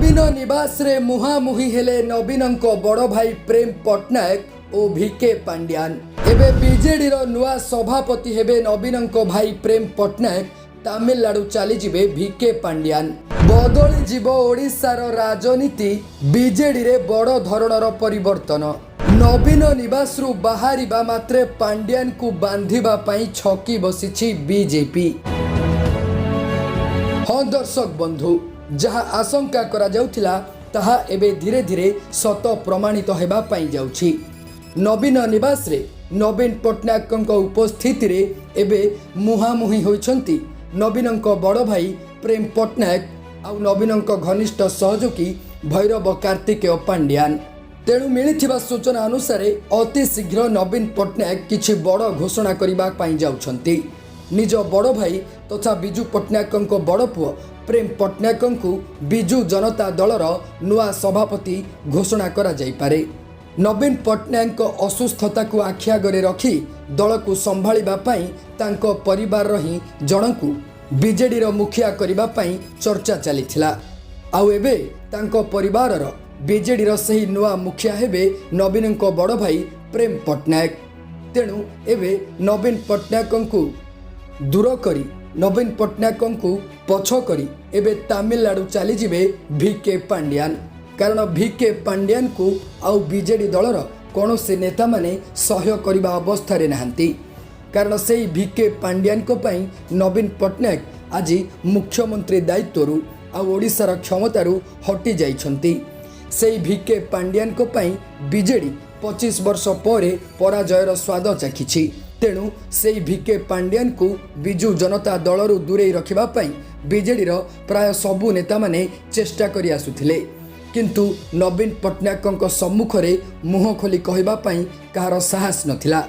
ନବୀନ ନିବାସରେ ମୁହାଁମୁହିଁ ହେଲେ ନବୀନଙ୍କ ବଡ଼ ଭାଇ ପ୍ରେମ ପଟ୍ଟନାୟକ ଓ ଭିକେ ପାଣ୍ଡିଆନ। ଏବେ ବିଜେଡିର ନୂଆ ସଭାପତି ହେବେ ନବୀନଙ୍କ ଭାଇ ପ୍ରେମ ପଟ୍ଟନାୟକ, ତାମିଲନାଡୁ ଚାଲିଯିବେ ଭିକେ ପାଣ୍ଡିଆନ। ବଦଳିଯିବ ଓଡ଼ିଶାର ରାଜନୀତି, ବିଜେଡିରେ ବଡ଼ ଧରଣର ପରିବର୍ତ୍ତନ। ନବୀନ ନିବାସରୁ ବାହାରିବା ମାତ୍ରେ ପାଣ୍ଡିଆନକୁ ବାନ୍ଧିବା ପାଇଁ ଛକି ବସିଛି ବିଜେପି। ହଁ ଦର୍ଶକ ବନ୍ଧୁ, ଯାହା ଆଶଙ୍କା କରାଯାଉଥିଲା, ତାହା ଏବେ ଧୀରେ ଧୀରେ ସତ ପ୍ରମାଣିତ ହେବା ପାଇଁ ଯାଉଛି। ନବୀନ ନିବାସରେ ନବୀନ ପଟ୍ଟନାୟକଙ୍କ ଉପସ୍ଥିତିରେ ଏବେ ମୁହାଁମୁହିଁ ହୋଇଛନ୍ତି ନବୀନଙ୍କ ବଡ଼ ଭାଇ ପ୍ରେମ ପଟ୍ଟନାୟକ ଆଉ ନବୀନଙ୍କ ଘନିଷ୍ଠ ସହଯୋଗୀ ଭୈରବ କାର୍ତ୍ତିକେୟ ପାଣ୍ଡିଆନ। ତେଣୁ ମିଳିଥିବା ସୂଚନା ଅନୁସାରେ, ଅତି ଶୀଘ୍ର ନବୀନ ପଟ୍ଟନାୟକ କିଛି ବଡ଼ ଘୋଷଣା କରିବା ପାଇଁ ଯାଉଛନ୍ତି। ନିଜ ବଡ଼ ଭାଇ ତଥା ବିଜୁ ପଟ୍ଟନାୟକଙ୍କ ବଡ଼ ପୁଅ ପ୍ରେମ ପଟ୍ଟନାୟକଙ୍କୁ ବିଜୁ ଜନତା ଦଳର ନୂଆ ସଭାପତି ଘୋଷଣା କରାଯାଇପାରେ। ନବୀନ ପଟ୍ଟନାୟକଙ୍କ ଅସୁସ୍ଥତାକୁ ଆଖି ଆଗରେ ରଖି ଦଳକୁ ସମ୍ଭାଳିବା ପାଇଁ ତାଙ୍କ ପରିବାରର ହିଁ ଜଣଙ୍କୁ ବିଜେଡ଼ିର ମୁଖିଆ କରିବା ପାଇଁ ଚର୍ଚ୍ଚା ଚାଲିଥିଲା। ଆଉ ଏବେ ତାଙ୍କ ପରିବାରର ବିଜେଡ଼ିର ସେହି ନୂଆ ମୁଖିଆ ହେବେ ନବୀନଙ୍କ ବଡ଼ ଭାଇ ପ୍ରେମ ପଟ୍ଟନାୟକ। ତେଣୁ ଏବେ ନବୀନ ପଟ୍ଟନାୟକଙ୍କୁ ଦୂର କରି, ନବୀନ ପଟ୍ଟନାୟକଙ୍କୁ ପଛ କରି ଏବେ ତାମିଲନାଡୁ ଚାଲିଯିବେ ଭି କେ ପାଣ୍ଡିଆନ। କାରଣ ଭି କେ ପାଣ୍ଡିଆନକୁ ଆଉ ବିଜେଡ଼ି ଦଳର କୌଣସି ନେତାମାନେ ସହ୍ୟ କରିବା ଅବସ୍ଥାରେ ନାହାନ୍ତି। କାରଣ ସେଇ ଭି କେ ପାଣ୍ଡିଆନଙ୍କ ପାଇଁ ନବୀନ ପଟ୍ଟନାୟକ ଆଜି ମୁଖ୍ୟମନ୍ତ୍ରୀ ଦାୟିତ୍ୱରୁ ଆଉ ଓଡ଼ିଶାର କ୍ଷମତାରୁ ହଟି ଯାଇଛନ୍ତି। ସେଇ ଭି କେ ପାଣ୍ଡିଆନଙ୍କ ପାଇଁ ବିଜେଡ଼ି 25 ବର୍ଷ ପରେ ପରାଜୟର ସ୍ୱାଦ ଚାଖିଛି। ତେଣୁ ସେଇ ଭି କେ ପାଣ୍ଡିଆନକୁ ବିଜୁ ଜନତା ଦଳରୁ ଦୂରେଇ ରଖିବା ପାଇଁ ବିଜେଡ଼ିର ପ୍ରାୟ ସବୁ ନେତାମାନେ ଚେଷ୍ଟା କରି ଆସୁଥିଲେ। କିନ୍ତୁ ନବୀନ ପଟ୍ଟନାୟକଙ୍କ ସମ୍ମୁଖରେ ମୁହଁ ଖୋଲି କହିବା ପାଇଁ କାହାର ସାହସ ନଥିଲା।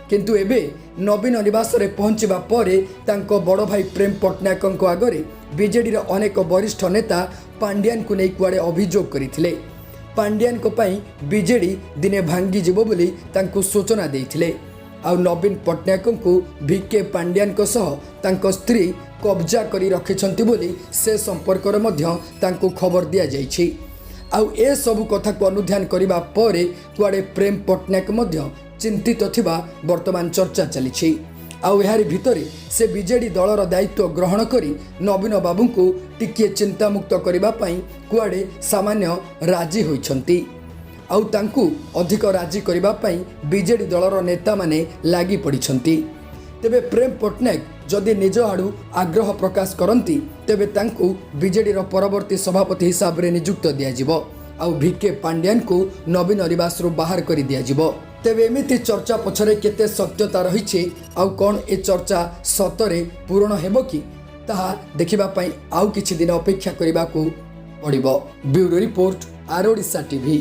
କିନ୍ତୁ ଏବେ ନବୀନ ନିବାସରେ ପହଞ୍ଚିବା ପରେ ତାଙ୍କ ବଡ଼ ଭାଇ ପ୍ରେମ ପଟ୍ଟନାୟକଙ୍କ ଆଗରେ ବିଜେଡ଼ିର ଅନେକ ବରିଷ୍ଠ ନେତା ପାଣ୍ଡିଆନକୁ ନେଇ କୁଆଡ଼େ ଅଭିଯୋଗ କରିଥିଲେ। ପାଣ୍ଡିଆନଙ୍କ ପାଇଁ ବିଜେଡ଼ି ଦିନେ ଭାଙ୍ଗିଯିବ ବୋଲି ତାଙ୍କୁ ସୂଚନା ଦେଇଥିଲେ। ଆଉ ନବୀନ ପଟ୍ଟନାୟକଙ୍କୁ ଭି କେ ପାଣ୍ଡିଆନଙ୍କ ସହ ତାଙ୍କ ସ୍ତ୍ରୀ କବ୍ଜା କରି ରଖିଛନ୍ତି ବୋଲି ସେ ସମ୍ପର୍କରେ ମଧ୍ୟ ତାଙ୍କୁ ଖବର ଦିଆଯାଇଛି। ଆଉ ଏସବୁ କଥାକୁ ଅନୁଧ୍ୟାନ କରିବା ପରେ କୁଆଡ଼େ ପ୍ରେମ ପଟ୍ଟନାୟକ ମଧ୍ୟ ଚିନ୍ତିତ ଥିବା ବର୍ତ୍ତମାନ ଚର୍ଚ୍ଚା ଚାଲିଛି। ଆଉ ଏହାରି ଭିତରେ ସେ ବିଜେଡ଼ି ଦଳର ଦାୟିତ୍ୱ ଗ୍ରହଣ କରି ନବୀନ ବାବୁଙ୍କୁ ଟିକିଏ ଚିନ୍ତାମୁକ୍ତ କରିବା ପାଇଁ କୁଆଡ଼େ ସାମାନ୍ୟ ରାଜି ହୋଇଛନ୍ତି। ଆଉ ତାଙ୍କୁ ଅଧିକ ରାଜି କରିବା ପାଇଁ ବିଜେଡ଼ି ଦଳର ନେତାମାନେ ଲାଗି ପଡ଼ିଛନ୍ତି। ତେବେ ପ୍ରେମ ପଟ୍ଟନାୟକ ଯଦି ନିଜ ଆଡ଼ୁ ଆଗ୍ରହ ପ୍ରକାଶ କରନ୍ତି, ତେବେ ତାଙ୍କୁ ବିଜେଡ଼ିର ପରବର୍ତ୍ତୀ ସଭାପତି ହିସାବରେ ନିଯୁକ୍ତ ଦିଆଯିବ ଆଉ ଭି କେ ପାଣ୍ଡିଆନକୁ ନବୀନ ନିବାସରୁ ବାହାର କରି ଦିଆଯିବ। ତେବେ ଏମିତି ଚର୍ଚ୍ଚା ପଛରେ କେତେ ସତ୍ୟତା ରହିଛି ଆଉ କ'ଣ ଏ ଚର୍ଚ୍ଚା ସତରେ ପୂରଣ ହେବ କି, ତାହା ଦେଖିବା ପାଇଁ ଆଉ କିଛି ଦିନ ଅପେକ୍ଷା କରିବାକୁ ପଡ଼ିବ। ବ୍ୟୁରୋ ରିପୋର୍ଟ, ଆର୍ ଓଡ଼ିଶା ଟିଭି।